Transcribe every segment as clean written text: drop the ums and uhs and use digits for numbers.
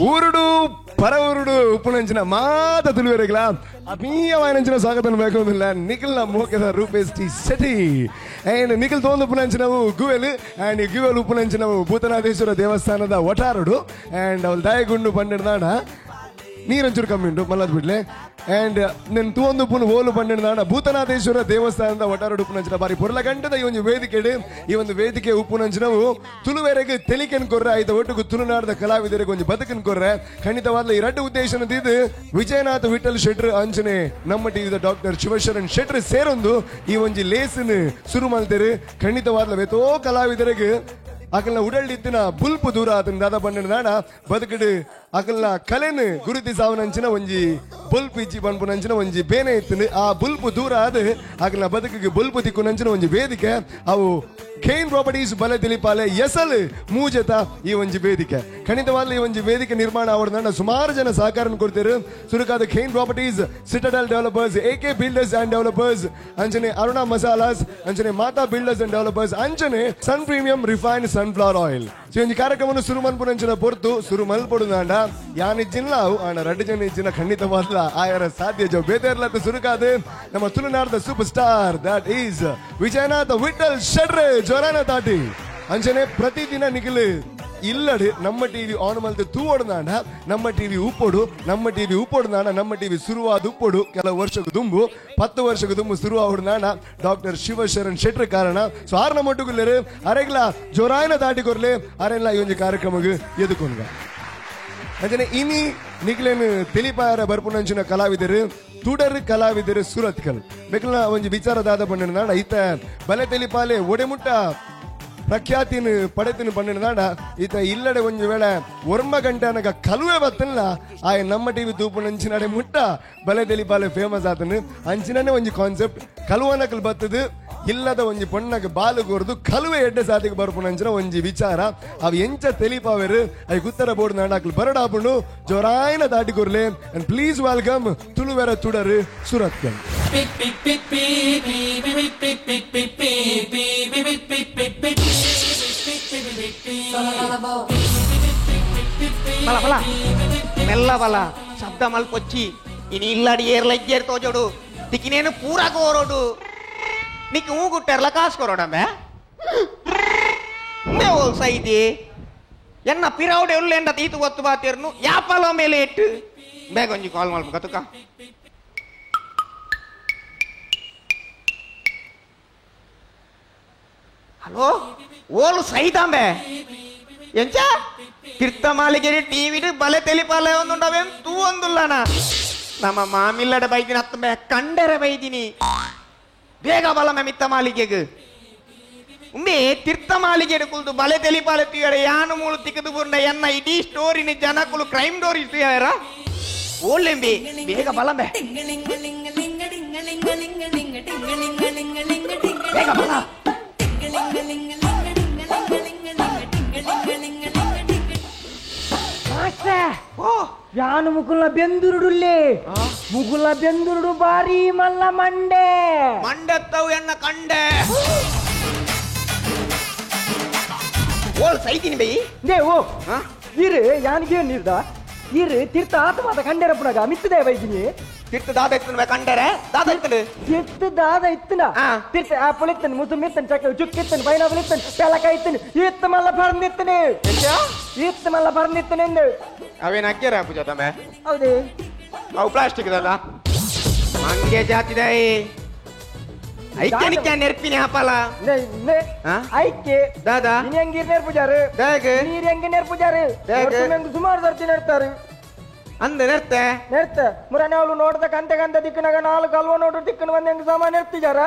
ಊರುಡು ಪರವೂರುಡು ಉಪ್ಪುನಂಚಿನ ಮಾತ ತುಳುವೆರೆಗ್ಲ ಆತ್ಮೀಯವಾಯಿನಂಚಿನ ಸ್ವಾಗತ ಬೇಕೊಂದಿಲ್ಲ ನಿಖಿಲ್ನ ಮೋಕೆದ ರೂಪೇಶ್ ಟಿ ಶೆಟ್ಟಿ ಅಂಡ್ ನಿಖಿಲ್ ತೋಂದು ಉಪ್ಪುನಂಚಿನವು ಗುವೆಲ್ ಅಂಡ್ ಗುವೆಲ್ ಉಪ್ಪುನಂಚಿನವು ಭೂತನಾಥೇಶ್ವರ ದೇವಸ್ಥಾನದ ವಟಾರುಡು ಅಂಡ್ ಅವಳು ದಾಯಗುಂಡು ಪಂಡೆಡ್ದಾಣ ನೀರಂಚೂರು ಕಮ್ಮಿ ಉಂಟು ಮಲ್ಲದ್ ಬಿಡ್ಲೆ ಅಂಡ್ ನೆನ್ ತೂವೊಂದು ಉಪ್ಪುನು ಓಲು ಪಂಡೆಡ್ದಾಣ ಭೂತನಾಥೇಶ್ವರ ದೇವಸ್ಥಾನದ ವಟಾರುಡು ಉಪ್ಪುನಂಚಿನ ಬಾರಿ ಪೊರ್ಲಗಂಟದ ಈ ಒಂದು ವೇದಿಕೆಡು ಈ ಒಂದು ವೇದಿಕೆ ಉಪ್ಪುನಂಚಿನವು ತುಳುವೆರೆಗ್ ತೆಲಿಕೆನ್ ಕೊರ್ರೆ ಆಯ್ತ ಒಟ್ಟುಗು ತುಳುನಾಡದ ಕಲಾವಿದರಿಗೆ ಒಂಜಿ ಬದುಕನ್ ಕೊರ್ರೆ ಖಂಡಿತವಾದ ಈ ರಡ್ಡು ಉದ್ದೇಶನ ದೀದು ವಿಜಯನಾಥ ವಿಠಲ್ ಶೆಟ್ರು ಅಂಚನೆ ನಮ್ಮ ಟಿವಿದ ಡಾಕ್ಟರ್ ಶಿವಶರಣ್ ಶೆಟ್ರು ಸೇರೊಂದು ಈ ಒಂಜಿ ಲೇಸನ್ ಸುರು ಮಲ್ತೆರು. ಖಂಡಿತವಾದ ವೇತೋ ಕಲಾವಿದರಿಗೆ ಅಕಲ್ನ ಉಡಲ್ಡಿತ್ತಿನ ಬುಲ್ಪು ದೂರ ಆತನ ದಾದ ಬಂಡ ಬದುಕಡು ಅಕಲ್ನ ಕಲೆನು ಗುರುತಿಸಾವನಂಚಿನ ಒಂಜಿ ಬುಲ್ಪು ಇಜ್ಜಿ ಪನ್ಪುನಂಚಿನ ಒಂಜಿ ಬೇನೆ ಇತ್ತು. ಆ ಬುಲ್ಪು ದೂರ ಆದ ಅಕಲ್ನ ಬದುಕಿಗೆ ಬುಲ್ಪು ತಿಕ್ಕುನಂಚಿನ ಒಂಜಿ ವೇದಿಕೆ ಅವು ಖೇನ್ ಪ್ರಾಪರ್ಟೀಸ್ ಬಲೆ ತಿಳಿಪಾಲೆ ಎಸಲ್ ಮೂಜತ ಈ ಒಂಜಿ ವೇದಿಕೆ. ಖಂಡಿತವಾಗ್ಲೂ ಈ ಒಂಜಿ ವೇದಿಕೆ ನಿರ್ಮಾಣ ಅವರನ್ನ ಸುಮಾರು ಜನ ಸಹಕಾರ ಕೊಡ್ತೀರು. ಸುರುಕಾದ Kane properties, citadel developers, A K builders and developers, ಅಂಚನೆ ಅರುಣಾ ಮಸಾಲಾಸ್, ಅಂಚನೆ ಮಾತಾ ಬಿಲ್ಡರ್ಸ್ ಅಂಡ್ ಡೆವಲಪರ್ಸ್, ಅಂಚನೆ sun premium refine sunflower oil. ಈ ಒಂಜಿ ಕಾರ್ಯಕ್ರಮವನ್ನು ಸುರು ಮನ್ಪುನಂಚಿನ ಪೊರ್ತು ಸುರು ಮಲ್ಪೊಡುದಾಂಡ ಯಾನಿಜ್ಜಿನ್ಲ ಅವು ಆಂಡ ರಡ್ಡು ಜನ ಇಜ್ಜಿನ ಖಂಡಿತವಾದ್ಲ ಆಯರ ಸಾಧ್ಯ ಜೋ ಬೇತೆರ್ಲತ್ತ ಸುರುಕಾದ ನಮ್ಮ ತುಳುನಾಡದ super star that is Vijayanatha Vittal ಶೆಟ್ರೆ ಜೋರಾನ ತಾಟಿ ಅಂಚನೆ ಪ್ರತಿದಿನ ನಿಖಿಲ್ ಇಲ್ಲಡು ನಮ್ಮ ಟಿವಿ ಆನ್ ಮಲ್ತು ತೂವೊಡುದಾಂಡ ನಮ್ಮ ಟಿವಿ ಉಪ್ಪೊಡು ನಮ್ಮ ಟಿವಿ ಉಪ್ಪೊಡುದಾಂಡ ನಮ್ಮ ಟಿವಿ ಸುರುವಾದ ಉಪ್ಪೊಡು ಕೆಲವು ವರ್ಷಕ್ಕೆ ದುಂಬು 10 ವರ್ಷಕ್ಕೆ ದುಂಬು ಸುರುವಾಡುದಾಂಡ ಡಾಕ್ಟರ್ ಶಿವಶರಣ್ ಶೆಟ್ರ್ ಕಾರಣ. ಸೊ ಆರ್ನ ಮೊಟ್ಟುಗುಲ್ಲೇರು ಅರೆಗ್ಲ ಜೋರಾಯನ ತಾಟಿ ಕೊರ್ಲೆ ಅರೆಲ್ಲ ಈ ಒಂಜಿ ಕಾರ್ಯಕ್ರಮಕ್ಕೆ ಎದುಕೊಂಡ ಅಂಚನೆ ಇನಿ ನಿಖಿಲೇನು ತಿಳಿಪಾಯರ ಬರ್ಪುನಂಚಿನ ಕಲಾವಿದರು ತುಡರ್ ಕಲಾವಿದರು ಸೂರತ್ಕಲ್ ಬೇಕಲ್ಲ ಒಂಜಿ ವಿಚಾರದಾದ ಪಂಡಿನ ಈತ ಬಲೆ ತಿಳಿಪಾಲೆ ಒಡೆಮುಟ್ಟ ಪ್ರಖ್ಯಾತಿನ ಪಡೆತಿನ ಪಂಡಿನ ಈತ ಇಲ್ಲಡೆ ಒಂಜಿ ವೇಳೆ ಒರ್ಮ ಗಂಟೆ ಅನಗ ಕಲುವೆ ಬತ್ತಲ್ಲ ಆಯ ನಮ್ಮ ಟಿವಿ ತೂಪುನಂಚಿನಡೆ ಮುಟ್ಟ ಬಲೆ ತಿಳಿಪಾಲೆ ಫೇಮಸ್ ಆತನು. ಅಂಚಿನೇ ಒಂಜಿ ಕಾನ್ಸೆಪ್ಟ್ ಕಲುವನಕಲ್ ಬತ್ತದು ಇಲ್ಲದ ಒಂಜಿ ಪೊಣ್ಣಗೆ ಬಾಲು ಕೋರ್ದು ಕಲುವೆ ಎಡ್ಡೆ ಸಾತಿಗೆ ಬರ್ಪುನಂಚಿನ ಒಂಜಿ ವಿಚಾರ ಅವು ಎಂಚ ತಿಳಿಪಾವೆರು I ಗುತ್ತರ ಬೋರ್ಡ್ ನಾಡಾಕ್ಲು ಬರಡಾಪುಂಡು ಜೋರಾಯನ ದಾಟಿ ಕೊರ್ಲೆ ಅಂಡ್ ಪ್ಲೀಸ್ welcome ತುಳುವೆರ ತುಡರು ಸೂರತ್ಕಲ್. ಬಲ ಬಲ ಮೆಲ್ಲ ಬಲ ಶಬ್ದ ಮಲ್ಪೊಚ್ಚಿ ಇನಿ ಇಲ್ಲಾಡಿ ಏರ್ಲ ಇಜ್ಜೇರ್ ತೋಜೋಡು ತಿಕ್ಕಿನೇನು ಪೂರಾ ಕೋರೋಡು ನಿಕ್ ಹೂ ಗುಟ್ಟೆರ್ಲ ಕಾಸು ಕೊರೋಡಂಬೆ ಓಲ್ ಸೈದಿ ಎನ್ನ ಪಿರೌಡೆ ಉಲ್ಲೆಂಡ ತೀತು ಒತ್ತು ಬಾತಿರ್ನು ಯಾಪಲ ಮೇಲೆ ಇಟ್ಟು ಬೇಗ ಒಂಜಿ ಕಾಲ್ ಮಲ್ಪ ಕತುಕ. ಹಲೋ ಓಲು ಸೈತಾಂಬೆ ಎಂಚ ತೀರ್ಥ ಮಾಲಿಗೆರಿ ಟಿವಿಡು ಬಲೆ ತೆಲಿಪಾಲೆ ಒಂದುಂಡವೇನ್ ತೂ ಒಂದುಲ್ಲಣ ನಮ್ಮ ಮಾಮಿಲ್ಲಡೆ ಬೈದಿನಿ ಹತ್ತಂಬೆ ಕಂಡರೆ ಬೈದಿನಿ ಬೇಗ ಬಲಮೆ ಮಿತ್ತ ಮಾಲಿಗೆಗ್ ಉಮ್ಮೆ ತೀರ್ಥ ಮಾಲಿಗೆಡು ಕುಲ್ದು ಬಲೆ ತೆಲಿಪಾಲೆ ತೀಯಡೆ ಯಾನು ಮೂಳು ತಿಕ್ಕದು ಬುರ್ಣ ಎನ್ನ ಇಡೀ ಸ್ಟೋರಿನ ಜನಕುಲು ಕ್ರೈಮ್ ಸ್ಟೋರಿ ತೀಯರ ಓಲೆಂಬಿ ಬೇಗ ಬಲಂಬೆ ಬೇಗ ಬಲ. ಯಾನು ಮುಕುಲ ಬೆಂದುರುಡುಲ್ಲೇ ಮುಗುಲ ಬೆಂದುರುಡು ಬಾರಿ ಮಲ್ಲ ಮಂಡೆ ಮಂಡೆತ್ತವು ಎನ್ನ ಕಂಡೆ ಓಲ್ ಸೈತೀನಿ ಬೈ they ಓ ಇರು ಯಾನಿಗೆ ನೀರ್ದ ಇರು ತೀರ್ಥ ಆತ್ಮಾತ ಕಂಡೆರಪ್ಪನಾಗ ಮಿತ್ತದೆ ಬೈದಿನಿ ತೀರ್ಥ ದಾದ ಇತ್ತು ಕಂಡರೆ ದಾದ ಇತ್ತು ತೀರ್ಥ ದಾದ ಇತ್ತನ ತೀರ್ಥ ಆಪಲ್ ಇತ್ತನು ಮುಸುಮ್ ಇತ್ತನು ಚಕ್ಕ ಚುಕ್ ಇತ್ತನು ಪೈನಾಪಲ್ ಇತ್ತನು ಪೆಲಕ ಇತ್ತನು ಇತ್ತ ಮಲ್ಲ ಪರ್ನಿತ್ತನೆ ಇತ್ತ ಮಲ್ಲ ಪರ್ನಿತ್ತನೆ ಎಂದು ಅವೇನು ಅಕ್ಕಿರ ಪೂಜಾ ತಮ್ಮೆ ಹೌದೇ ಅವು ಪ್ಲಾಸ್ಟಿಕ್ ದಾದ ಮಂಗೆ ಜಾತಿದ ಐಕೆ ನಿಕ್ಕ ನೆರ್ಪಿನಿ ಹಾಪಲ ಐಕೆ ದಾದಾ ನೀನ್ ಹೆಂಗ್ ನೆರ್ಪುಜಾರು ನೀರ್ ಹೆಂಗ್ ನೆರ್ಪುಜಾರು ಸುಮಾರು ಸರ್ತಿ ನೆಡ್ತಾರೆ ಅಂದ ನೆರ್ತೆ ನೆರ್ತೆ ಮುರನೆ ಅವಳು ನೋಡ್ದ ಕಂತೆ ಕಂತೆ ದಿಕ್ಕನಾಗ ನಾಲ್ಕು ಅಲ್ವ ನೋಡು ದಿಕ್ಕನ ಬಂದ ಹೆಂಗ್ ಸಾಮಾನ್ ನೆರ್ತಿಜಾರ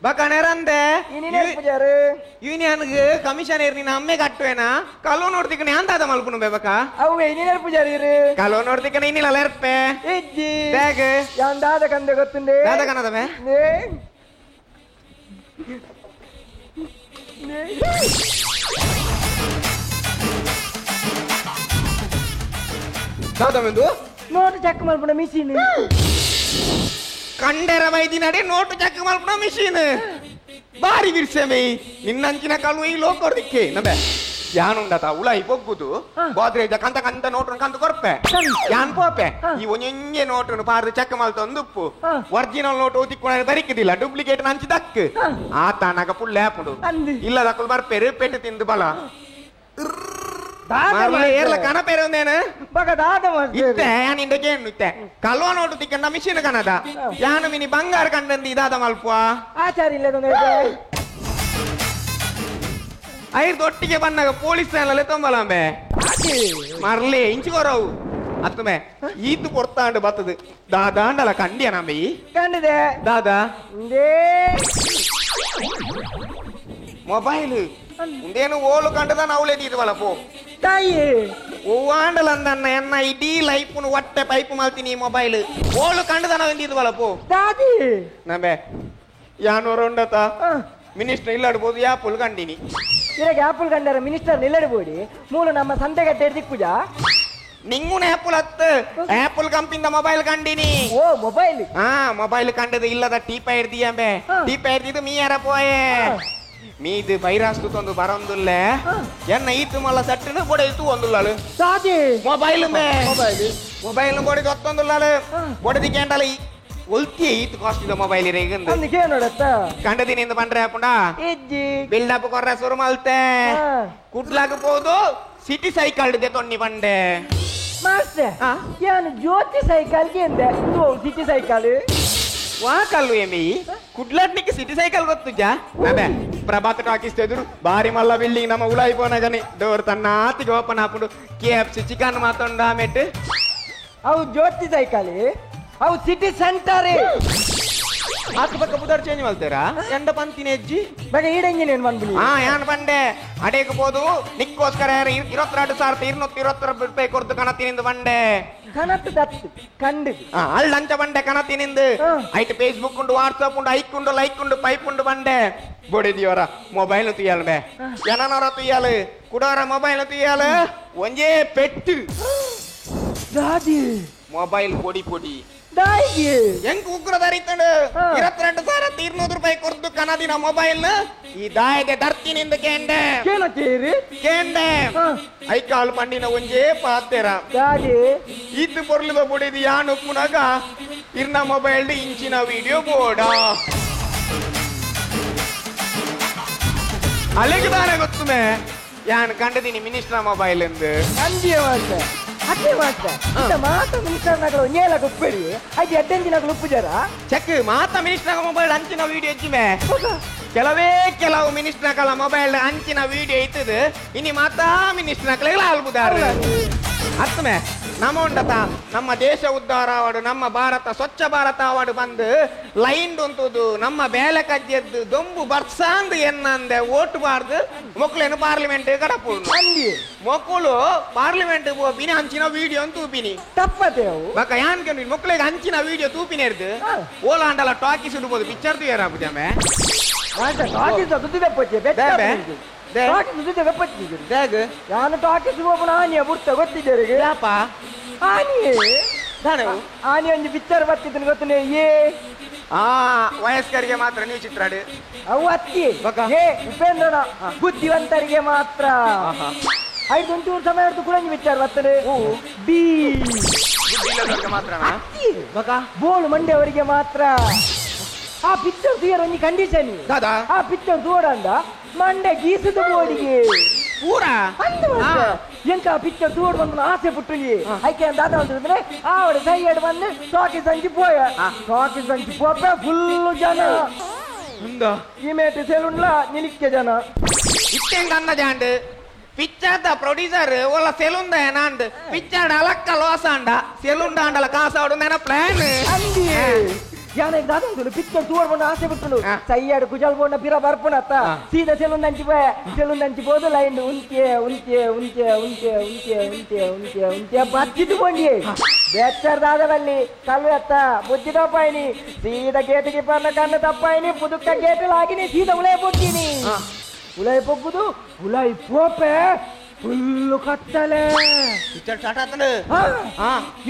ಬಕ ನೆರಂದೆ ಇನಿ ನೆರ್ಪುಜಾರು ಯೂನಿಯನ್ಗೆ ಕಮಿಷನ್ ಏರ್ ನಿನ್ನ ಅಮ್ಮೆ ಕಟ್ಟುವೇನಾ ಕಲ್ವ ನೋಡ್ತಿಕ್ಕನ ಯಾಂದಾದ ಮಲ್ಪುನು ಬೇಬಕ ಅವು ಇನಿ ನೆರ್ಪುಜಾರು ಇರು ಕಲ್ವ ನೋಡ್ತಿಕ್ಕನ ಇನ್ನಿಲ್ಲ ನೆರ್ಪೆ ಇಜ್ಜಿ ಬ್ಯಾಗ್ ಯಾಂದಾದ ಕಂದೆ ಗೊತ್ತುಂಡೆ ದಾದ ಕನದಮೆ ದಾದಮೆಂದು ನೋಟು ಚೆಕ್ ಮಲ್ಪುನ ಮಿಷಿನ್ ಕಂಡೆರ ಬೈದಿನಡೆ ನೋಟು ಚೆಕ್ ಮಲ್ಪುನ ಮಿಷಿನ್ ಬಾರಿ ಬಿರ್ಸೆಮೆ ನಿನ್ನಂಚಿನ ಕಲ್ಲು ಈ ಲೋಕೊರ್ದಿಕ್ಕೆ ನಬೆ ಯಾನುಂಡತ ಉಲಾಯಿ ಬೊಗ್ಗುದು ಗೋದ್ರೇಜ ಕಂತ ಕಂತ ನೋಟು ಕಂತ ಕೊರ್ಪೆ ಯಾನ್ ಪೋಪೆ ಈ ಒಂಜೊಂಜೆ ನೋಟುನು ಪಾರ್ದು ಚೆಕ್ ಮಲ್ತೊಂದು ಉಪ್ಪು ಒರಿಜಿನಲ್ ನೋಟು ತಿಕ್ಕೊಣ ಬರಿಕದಿಲ್ಲ ಡೂಪ್ಲಿಕೇಟ್ ನಂಚಿ ದಕ್ ಆತನಾಗ ಪುಳ್ಳೆ ಆಪುಂಡು ಇಲ್ಲದಕ್ಕಲು ಬರ್ಪೇರು ಪೆಟ್ಟು ತಿಂದು ಬಲ ಏರ್ಲ ಕನಪೇರು ಒಂದೇನು ಇತ್ತೆ ಯಾನ್ ಇಂಡಕ್ಕೆ ಇತ್ತೆ ಕಲ್ವ ನೋಟು ತಿಕ್ಕಂಡ ಮಿಷಿನ್ ಕನದ ಯಾನು ಮಿನಿ ಬಂಗಾರ ಕಂಡಂದು ಇದಾದ ಮಲ್ಪುವ ಆಚಾರ ಇಲ್ಲ ಐದು ಒಟ್ಟಿಗೆ ಬಂದಾಗ ಪೊಲೀಸ್ ಸ್ಟ್ಯಾನ್ಲಲ್ಲೇ ತೊಂಬಲಂಬೆ ಮರ್ಲೆ ಇಂಚು ಕೊರವು ಅತ್ತಮೆ ಈತು ಕೊಡ್ತಾಂಡು ಬತ್ತದು ದಾದಾಂಡಲ ಕಂಡಿಯ ನಂಬೆ ಕಂಡಿದೆ ದಾದಾ ಮೊಬೈಲ್ ಉಂದೇನು ಓಲು ಕಂಡದ ನಾವುಲೇ ದೀದವಲ್ಲ ಪೋ ತಾಯಿ ಓವಾಂಡಲ ಅಂದನ್ನ ಎನ್ನ ಇಡೀ ಲೈಫ್ನು ಒಟ್ಟೆ ಪೈಪ್ ಮಲ್ತೀನಿ ಮೊಬೈಲ್ ಓಲು ಕಂಡದ ನಾವು ದೀದವಲ್ಲ ಪೋ ದಾದಿ ನಂಬೆ ಯಾನೋರ ಉಂಡತ ಮಿನಿಸ್ಟರ್ ಇಲ್ಲಾಡ್ಬೋದು ಆಪುಲ್ ಕಂಡಿನಿ ಇರಾಗ ಆಪುಲ್ ಕಂಡಾರ ಮಿನಿಸ್ಟರ್ ನಿಲ್ಲಡ್ಬೋಡಿ ಮೂಲ ನಮ್ಮ ಸಂತೆಗಟ್ಟೆ ದಿಕ್ಕುಜ ನಿಂಗುನ ಆಪುಲ್ ಹತ್ತು ಆಪುಲ್ ಕಂಪಿಂದ ಮೊಬೈಲ್ ಕಂಡಿನಿ ಓ ಮೊಬೈಲ್ ಹಾ ಮೊಬೈಲ್ ಕಂಡದ ಇಲ್ಲದ ಟೀಪ ಇರ್ದಿಯಂಬೆ ಟೀಪ ಇರ್ದಿದ್ದು ಮೀಯಾರ ಪೋಯೆ ಮೀದು ಬೈರಾಸ್ತು ತಂದು ಬರಂದುಲ್ಲೆ ಎನ್ನ ಈತು ಮಲ್ಲ ಸಟ್ಟನು ಬೊಡೆ ಇತ್ತು ಒಂದುಲ್ಲಾಳು ಮೊಬೈಲ್ ಮೊಬೈಲ್ ಬೊಡೆ ಗೊತ್ತೊಂದುಲ್ಲಾಳು ಬೊಡೆದಿ ಕೇಂಡಲ ಒಲ್ತಿ ಈತು ಕಾಸ್ಟ್ ಇದೆ ಮೊಬೈಲ್ ಇರೇಗಂದು ಕಂಡದಿನಿಂದ ಬಂದ್ರೆ ಅಪ್ಪುಂಡ ಬಿಲ್ಡಪ್ ಕೊರ್ರ ಸುರು ಮಲ್ತೆ ಕುಡ್ಲಾಗ ಪೋದು ಸಿಟಿ ಸೈಕಲ್ ಇದೆ ತೊನ್ನಿ ಬಂಡೆ ಮಾಸ್ಟರ್ ಯಾನು ಜ್ಯೋತಿ ಸೈಕಲ್ ಎಂದೆ ಸಿಟಿ ಸೈಕಲ್ ವಾ ಕಲ್ಲು ಎಮ್ಮಿ ಕುಡ್ಲಾಟ್ನಿಕ್ಕೆ ಸಿಟಿ ಸೈಕಲ್ ಗೊತ್ತುಜಾ ಅದೇ ಪ್ರಭಾತ್ ಟಾಕೀಸ್ ಎದುರು ಬಾರಿ ಮಲ್ಲ ಬಿಲ್ಡಿಂಗ್ ನಮ್ಮ ಉಲಾಯಿ ಪೋನಗನೆ ಡೋರ್ ತನ್ನ ಆತಿಗೆ ಓಪನ್ ಹಾಕೊಂಡು ಕೆ ಎಫ್ ಸಿ ಚಿಕನ್ ಮಾತೊಂಡ ಆಮೇಟ್ ಅವು ಜ್ಯೋತಿ ಸೈಕಲ್ ಅವು ಸಿಟಿ ಸೆಂಟರ್ ಆತ ಪಕ್ಕ ಪುದರ್ ಚೇಂಜ್ ಮಾಡ್ತೀರಾ ಎಂಡ ಪಂತಿನ ಹೆಜ್ಜಿ ಬಗೆ ಈಡಂಜಿನ ಏನು ಬಂದ್ಬಿಡಿ ಹಾ ಯಾನ್ ಬಂಡೆ ಅಡೇಗೆ ಪೋದು ನಿಕ್ಕೋಸ್ಕರ 22,220 ರೂಪಾಯಿ ಕೊಡ್ತು ಕಣತಿನಿಂದ ಬಂಡೆ ಕಣತ್ತು ದತ್ತು ಕಂಡು ಅಲ್ಲಿ ಲಂಚ ಬಂಡೆ ಕಣತಿನಿಂದ ಐಟ್ ಫೇಸ್ಬುಕ್ ಉಂಡು ವಾಟ್ಸಪ್ ಉಂಡು ಐಕ್ ಉಂಡು ಲೈಕ್ ಉಂಡು ಪೈಪ್ ಉಂಡು ಬಂಡೆ ಬೊಡಿದಿಯವರ ಮೊಬೈಲ್ ತುಯ್ಯಾಲ ಬೇ ಜನನವರ ತುಯ್ಯಾಲು ಕುಡವರ ಮೊಬೈಲ್ ತುಯ್ಯಾಲು ಒಂಜೇ ಪೆಟ್ಟು ದಾದಿ ಮೊಬೈಲ್ ಪೊಡಿ ಪೊಡಿ ಹೆಂಗ್ ಉಗ್ರ ದರಿತಂಡು 22,200 ರೂಪಾಯಿ ಕೊಡ್ತು ಕನದಿನ ಮೊಬೈಲ್ ಈ ದಾಯದೆ ದರ್ತಿನಿಂದ ಕೇಂಡೆ ಕೇಂಡೆ ಐಕಾಲ್ ಪಂಡಿನ ಒಂಜೇ ಪಾತೆರ ಈತು ಪೊರ್ಲುದ ಬೊಡಿದು ಯಾನ್ ಉಪ್ಪುನಾಗ ಇರ್ನ ಮೊಬೈಲ್ ಇಂಚಿನ ವಿಡಿಯೋ ಬೋಡ ಅಲೆಗೆ ದಾನೆ ಗೊತ್ತುಮೆ ಯಾನ್ ಕಂಡದಿನಿ ಮಿನಿಸ್ಟರ್ ಮೊಬೈಲ್ ಎಂದು ಅದೇ ಮಾತ್ರ ಮಾತ ಮಿನಿಸ್ಟರ್ ನಗಲು ನೇಲ ಉಪ್ಪೇಡಿ ಅದು ಎಡ್ಡೆಂಜಿ ನಗಲು ಉಪ್ಪುಜಾರ ಚೆಕ್ ಮಾತ ಮಿನಿಸ್ಟರ್ ಮೊಬೈಲ್ ಅಂಚಿನ ವಿಡಿಯೋ ಹೆಚ್ಚಿಮೆ ಕೆಲವೇ ಕೆಲವು ಮಿನಿಸ್ಟರ್ ನಕಲ ಮೊಬೈಲ್ ಅಂಚಿನ ವಿಡಿಯೋ ಇತ್ತದು ಇನಿ ಮಾತಾ ಮಿನಿಸ್ಟರ್ ನಕಲೆಗಳ ಆಲ್ಬುದಾರ ಅತ್ತಮೆ ನಮ್ಮ ಉಂಡತ ನಮ್ಮ ದೇಶ ಉದ್ಧಾರ ಆವಾಡು ನಮ್ಮ ಭಾರತ ಸ್ವಚ್ಛ ಭಾರತ ಆವಾಡು ಬಂದು ಲೈನ್ ಉಂಟುದು ನಮ್ಮ ಬೇಲೆ ಕಜ್ಜೆದ್ದು ದೊಂಬು ಬರ್ಸಾಂದು ಎನ್ನಂದೆ ಓಟು ಬಾರ್ದು ಮೊಕ್ಕಳೇನು ಪಾರ್ಲಿಮೆಂಟ್ ಕಡಪು ಮೊಕ್ಕಳು ಪಾರ್ಲಿಮೆಂಟ್ ಹೋಪಿನಿ ಅಂಚಿನ ವಿಡಿಯೋ ತೂಪಿನಿ ತಪ್ಪತೆ ಬಕ್ಕ ಯಾನ್ ಕೆಂಡು ಮೊಕ್ಕಳಿಗೆ ಅಂಚಿನ ವಿಡಿಯೋ ತೂಪಿನಿ ಇರ್ದು ಓಲಾಂಡಲ ಟಾಕೀಸ್ ಇಡ್ಬೋದು ಪಿಕ್ಚರ್ ತೂಯರಾಪುಜಾಮೆ ಯಾನು ಟಾಕೀಸ್ ಹೋಗೋಣ ಆನಿಯ ಬುರ್ತ ಗೊತ್ತಿದ್ದಾರೆ ಆನಿಯೇ ಆನಿ ಒಂದು ಪಿಕ್ಚರ್ ಬರ್ತಿದ್ದನು ಗೊತ್ತನೆ ಏ ಆ ವಯಸ್ಕರಿಗೆ ಮಾತ್ರ ನೀವು ಚಿತ್ರ ಅವು ಅತ್ತಿ ಏ ಉಪೇಂದ್ರನ ಬುದ್ಧಿವಂತರಿಗೆ ಮಾತ್ರ ಐದು ಒಂಚೂರು ಸಮಯ ಹಿಡಿದು ಕೂಡ ಪಿಕ್ಚರ್ ಬರ್ತದೆ ಬಿ ಮಾತ್ರ ಬೋಳು ಮಂಡ್ಯವರಿಗೆ ಮಾತ್ರ ಆ ಪಿಕ್ಚರ್ ತೂಯರ್ ಒಂಜಿ ಕಂಡೀಷನ್ ಆ ಪಿಕ್ಚರ್ ತೂಡಂದ ಮಂಡೆ ಗೀಸದ ಬೋಡಿಗೆ ಪೂರ ಎಂಕ ಆ ಪಿಕ್ಚರ್ ತೂಡ್ ಬಂದು ಆಸೆ ಪುಟ್ಟುಲಿ ಐಕೆ ದಾದ ಅಂದ್ರೆ ಆವಡೆ ಸೈಯಡ್ ಬಂದು ಟಾಕೀಸ್ ಅಂಚಿ ಪೋಯ ಟಾಕೀಸ್ ಅಂಚಿ ಪೋಪೆ ಫುಲ್ ಜನ ಈ ಮೇಟು ಸೆಲುನ್ಲ ನಿಲಿಕ್ಕೆ ಜನ ಇಟ್ಟೆಂಗ್ ಅನ್ನ ಜಾಂಡ್ ಪಿಕ್ಚರ್ the producer ಒಲ್ಲ ಸೆಲೂನ್ the ಏನಾಂಡ್ ಪಿಕ್ಚರ್ ಅಲಕ್ಕ ಲಾಸ್ ಆಂಡ ಸೆಲೂನ್ ದಾಂಡಲ ಕಾಸಾಡು ನೆನ ಪ್ಲಾನ್ ಅಂದಿ ಯಾನ ದಾದ ಪಿಕ್ಚರ್ ತೂರ್ ಬಂದು ಆಸೆ ಬಿಟ್ಟು ಸೈಯಾಡು ಕುಜಲ್ ಬೋಂಡ ಪಿರ ಬರ್ಪುನತ್ತ ಸೀದಾ ಸೆಲೂನ್ ಅಂಚಿ ಪೋಯ ಸೆಲೂನ್ ಅಂಚಿ ಪೋದು ಲೈನ್ ಉಂತೆ ಉಂತೆ ಉಂತೆ ಉಂತೆ ಉಂತೆ ಉಂತೆ ಉಂತೆ ಉಂತೆ ಬಚ್ಚಿಟ್ಟು ಕೊಂಡಿ ಬೆಚ್ಚರ್ ದಾದವಲ್ಲಿ ಕಲ್ಲು ಎತ್ತ ಬುದ್ಧಿ ತಪ್ಪಾಯಿನಿ ಸೀದಾ ಗೇಟಿಗೆ ಪರ್ನ ಕಣ್ಣು ತಪ್ಪಾಯಿನಿ ಪುದುಕ್ಕ ಗೇಟಲ್ ಹಾಕಿನಿ ಸೀದಾ ಉಲೈ ಪೊಗ್ಗಿನಿ ಉಲೈ ಪೊಗ್ಗುದು ಉಲೈ ಪೋಪೆ ಫುಲ್ ಕತ್ತಲೆ ಪಿಕ್ಚರ್ ಸ್ಟಾರ್ಟ್ ಆತಂಡು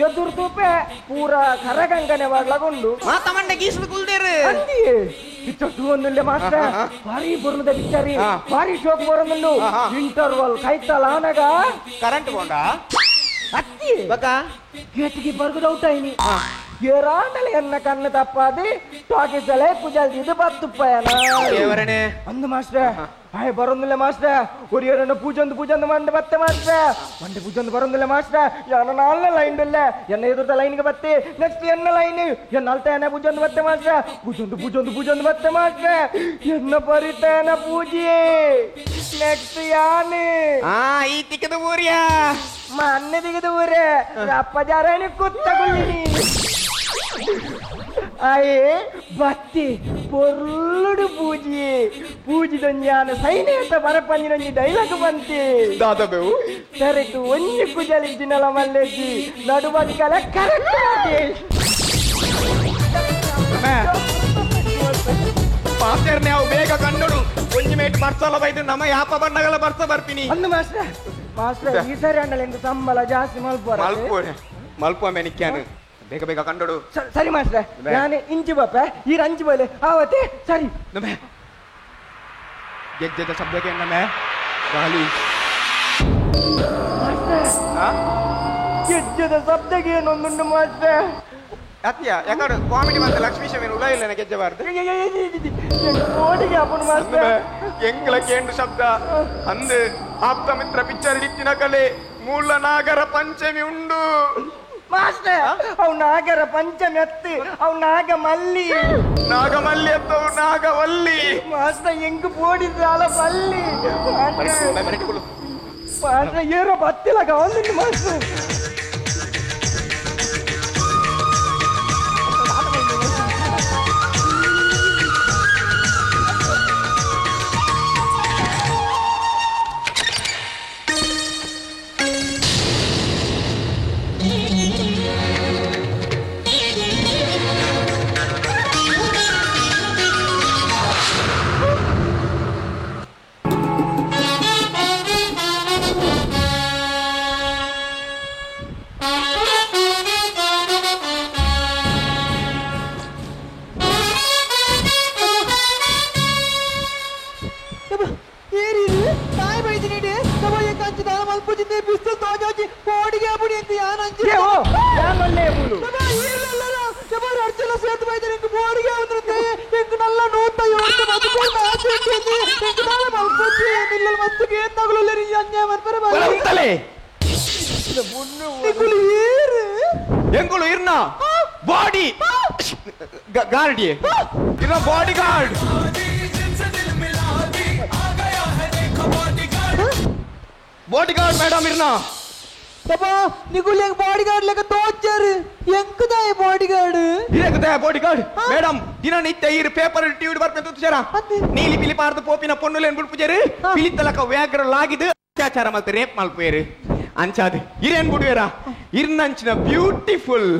ಎದುರು ತೂಪೆ ಪೂರ ಕರಗಂಗನೆ ಬಾಗ್ಲಾಗೊಂಡು ಮಾತ ಮಂಡೆ ಗೀಸದು ಕುಲ್ದೇರು ಅಂದಿಯೇ ಪಿಕ್ಚರ್ ತೂವೊಂದುಲ್ಲೆ ಮಾಸ್ಟರ್ ಭಾರಿ ಬರುದ ಪಿಕ್ಚರ್ ಭಾರಿ ಶೋಕ್ ಬರೋದುಂಡು ಇಂಟರ್ವಲ್ ಕೈತಲ ಆನಗ ಕರೆಂಟ್ ಬೋಂಡ ಅತ್ತಿ ಬಕ ಗೇಟಿಗೆ ಬರ್ಗದ ಔಟ್ ಆಯ್ನಿ ಏರಾಂಡಲೆ ಎನ್ನ ಕಣ್ಣು ತಪ್ಪಾದಿ ಟಾಕೀಸಲೆ ಕುಜಲ್ ಇದು ಬತ್ತುಪ್ಪಯನ ದೇವರನೆ ಅಂದು ಮಾಸ್ಟರ್ ಆಯ್ ಬರೋದಿಲ್ಲ ಮಾಸ್ಟರ್ ಒರಿಯರನ್ನ ಪೂಜೊಂದು ಪೂಜೊಂದು ಮಂಡೆ ಬತ್ತೆ ಮಾಸ್ಟರ್ ಮಂಡೆ ಪೂಜೊಂದು ಬರೋದಿಲ್ಲ ಮಾಸ್ಟರ್ ಯಾನ ನಾಲ್ನೇ ಲೈನ್ ಇಲ್ಲ ಎನ್ನ ಎದುರ್ದ ಲೈನ್ಗೆ ಬತ್ತೆ ನೆಕ್ಸ್ಟ್ ಎನ್ನ ಲೈನ್ ಎನ್ನ ಅಲ್ತ ಎನ್ನ ಪೂಜೊಂದು ಬತ್ತೆ ಮಾಸ್ಟರ್ ಪೂಜೊಂದು ಪೂಜೊಂದು ಪೂಜೊಂದು ಬತ್ತೆ ಮಾಸ್ಟರ್ ಎನ್ನ ಬರಿತೇನ ಪೂಜೆ ನೆಕ್ಸ್ಟ್ ಯಾನೆ ಈ ತಿಕ್ಕದ ಊರಿಯಾ ಮನ್ನೆ ತಿಕ್ಕದ ಊರೇ ಅಪ್ಪ ಜಾರಾಣಿ ಕುತ್ತ ಗುಳ್ಳಿನಿ ಆಯೇ ಬತ್ತಿ ಪೊರ್ಲುಡು ಪೂಜೆ ಪೂಜಿದೊಂಜಾನ ಸೈನೇತ ಬರಪಂಜಿನೊಂಜಿ ಡೈಲಾಗ್ ಬಂತಿ ದಾದಬೇವು ಕರೆಕ್ಟ್ ಒಂಜಿ ಕುಜಲಿ ದಿನಲ ಮಲ್ಲೇಜಿ ನಡು ಬದಿಕಲ ಕರೆಕ್ಟ್ ಪಾಸ್ಟರ್ನೆ ಅವು ಬೇಗ ಕಂಡೋಡು ಒಂಜಿ ಮೇಟ್ ಬರ್ಸಲ ಬೈದು ನಮ್ಮ ಯಾಪ ಬಣ್ಣಗಳ ಬರ್ಸ ಬರ್ತೀನಿ ಅಂದು ಮಾಸ್ಟರ್ ಮಾಸ್ಟರ್ ಈ ಸರಿ ಅಂಡಲ ಎಂತ ಸಂಬಳ ಜಾಸ್ತಿ ಮಲ್ಪೋರ ಮಲ್ಪೋರೆ ಮಲ್ಪೋ ಮೆನಿಕ್ಯಾನು ಬೇಗ ಬೇಗ ಕಂಡೋಡು ಸರಿ ಮಾಸ್ಟರ್ ನಾನು ಇಂಚು ಬಾಪ ಈ ರಂಚು ಬೋಲೆ ಆವತ್ತೆ ಸರಿ ನಮೆ ಗೆಜ್ಜೆದ ಶಬ್ದಕ್ಕೆ ನಮೆ ಗಾಲಿ ಗೆಜ್ಜೆದ ಶಬ್ದಕ್ಕೆ ಏನೊಂದುಂಡು ಮಾಸ್ಟರ್ ಅತ್ತಿಯ ಯಾಕಂದ್ರೆ ಕಾಮಿಡಿ ಮತ್ತೆ ಲಕ್ಷ್ಮೀ ಶವೇನು ಉಳ ಇಲ್ಲ ಗೆಜ್ಜೆ ಬಾರ್ದು ಕೋಟಿಗೆ ಅಪ್ಪನು ಮಾಸ್ಟರ್ ಎಂಗ್ಲ ಕೇಂದ್ರ ಶಬ್ದ ಅಂದು ಆಪ್ತ ಮಿತ್ರ ಪಿಕ್ಚರ್ ಇತ್ತಿನ ಕಲೆ ಮೂಲ ನಾಗರ ಪಂಚಮಿ ಉಂಡು ಮಾಸ್ಟರ್ ಅವ್ ನಾಗರ ಪಂಚಮಿ ಅತ್ತಿ ಅವ್ ನಾಗ ಮಲ್ಲಿ ನಾಗಮಲ್ಲಿ ಅತ್ತವು ನಾಗವಲ್ಲಿ ಮಾಸ್ಟರ್ ಹೆಂಗ್ ಪೋಡಿದ್ರಾಲ ಬಲ್ಲಿ ಮಾಸ್ಟರ್ ಏರೋ ಬತ್ತಿಲ್ಲ ಕಾವಂದುಂಡು ಮಾಸ್ಟರ್ ಬಾಡಿ ಗಾರ್ಡ್ ಇರ್ನ ಬಾಡಿ ಗಾರ್ಡ್ ಬಾಡಿ ಗಾರ್ಡ್ ಮೇಡಮ್ ಇರ್ನ ನಿಗುಲ್ ಹೆಂಗ್ ಬಾಡಿ ಗಾರ್ಡ್ ಲೆಕ್ಕ ತೋಚಾರು ಎಂಕುದಾಯ ಬಾಡಿ ಗಾರ್ಡ್ ಇರಕುದಾಯ ಬಾಡಿ ಗಾರ್ಡ್ ಮೇಡಮ್ ದಿನನಿತ್ಯ ಈ ಪೇಪರ್ ಟಿವಿ ಬರ್ಪೆ ತುಚಾರ ನೀಲಿ ಪಿಲಿ ಪಾರ್ದು ಪೋಪಿನ ಪೊನ್ನುಲೇನ್ ಬುಡ್ಪುಜೇರು ಪಿಲಿತಲಕ ವ್ಯಾಗ್ರ ಲಾಗಿದು ಅತ್ಯಾಚಾರ ಮಲ್ತೆ ರೇಪ್ ಮಲ್ಪೇರು ಅಂಚಾದ ಇರೇನ್ ಬುಡುವೇರ ಇರ್ನಂಚಿನ ಬ್ಯೂಟಿಫುಲ್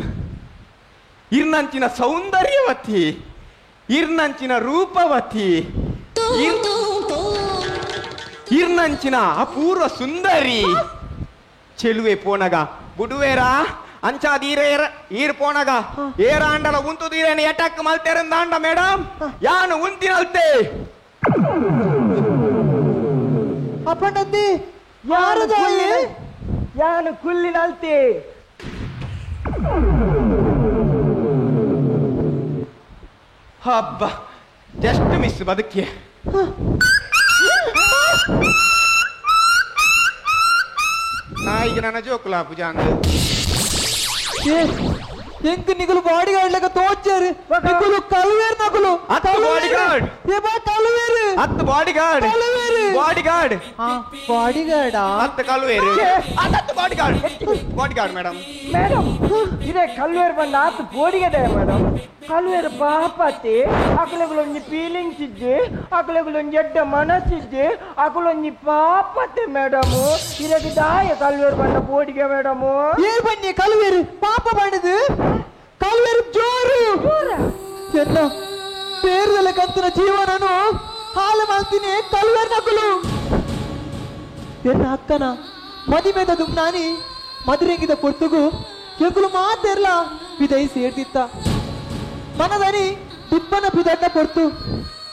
ಇರ್ನಂಚಿನ ಸೌಂದರ್ಯವತಿ ಇರ್ನಂಚಿನ ರೂಪವತಿ ಇರ್ನಂಚಿನ ಅಪೂರ್ವ ಸುಂದರಿ ಚೆಲುವೆ ಪೋನಗ ಬುಡುವೇರ ಅಂಚಾದ ಈರೇರ ಈರ್ ಪೋನಗ ಏರಾಂಡಲ ಉಂತುದೀರೇನು ಎಟಕ್ ಮಲ್ತೆರಂದಾಂಡ ಮೇಡಮ್ ಯಾನು ಉಂತಿನಲ್ತೆ ಅಪ್ಪಂಡಂದಿ ಯಾರದಾಯಿ ಯಾನು ಕುಲ್ಲಿನಲ್ತೆ ಹಬ್ಬ ಜಸ್ಟ್ ಮಿಸ್ ಬದುಕಿ ನಾಯಿಗೆ ನನ್ನ ಜೋಕುಲ ಪೂಜಾ ಅಂದ ಎಂಕ್ ನಿಗುಲು ಬಾಡಿ ಗಾರ್ಡ್ ಲೆಕ್ಕ ತೋಚಾರು ನಿಗುಲು ಕಲ್ವೇರ್ ನಗುಲು ಅತ್ತ ಬಾಡಿ ಗಾರ್ಡ್ ಏ ಬಾ ಕಲ್ವೇರು ಅತ್ತ ಬಾಡಿ ಗಾರ್ಡ್ ಕಲ್ವೇರು ಬಾಡಿ ಗಾರ್ಡ್ ಬಾಡಿ ಗಾರ್ಡ್ ಅತ್ತ ಕಲ್ವೇರು ಅತ್ತ bodyguard bodyguard madam madam ಇದೇ ಕಲ್ವೇರು ಬಂದ ಆತ ಬೋಡಿಗದೆ ಮೇಡಮ್ ಕಲ್ವೇರು ಪಾಪತಿ ಅಕಲೆಗುಲೊಂಜಿ ಫೀಲಿಂಗ್ಸ್ ಇಜ್ಜಿ ಅಕಲೆಗುಲೊಂಜಿ ಎಡ್ಡ ಮನಸ್ಸಿಜ್ಜಿ ಅಕಲೊಂಜಿ ಪಾಪತೆ ಮೇಡಮ್ ಇರಗೆ ದಾಯ ಕಲ್ವೇರು ಬಂದ ಬೋಡಿಗೆ ಮೇಡಮ್ ಏ ಬನ್ನಿ ಕಲ್ವೇರು ಪಾಪ ಮಾಡಿದು ಕಲ್ವೇರು ಜೋರು ಎನ್ನ ಪೇರ್ದಲ್ಲ ಕಂತಿನ ಜೀವನನು ಹಾಲು ಮಾಡ್ತೀನಿ ಕಲ್ವೇರು ನಕಲು ಎನ್ನ ಅಕ್ಕನ ಮದಿಮೆದ ದುಮ್ನಾನಿ ಮದುರೆಂಗಿದ ಪೊರ್ತುಗು ಎಂಕುಲು ಮಾತೆರ್ಲ ಬಿದೈ ಸೇರ್ದಿತ್ತ ಮನದನಿ ದಿಪ್ಪನ ಬಿದಡ್ಡ ಪೊರ್ತು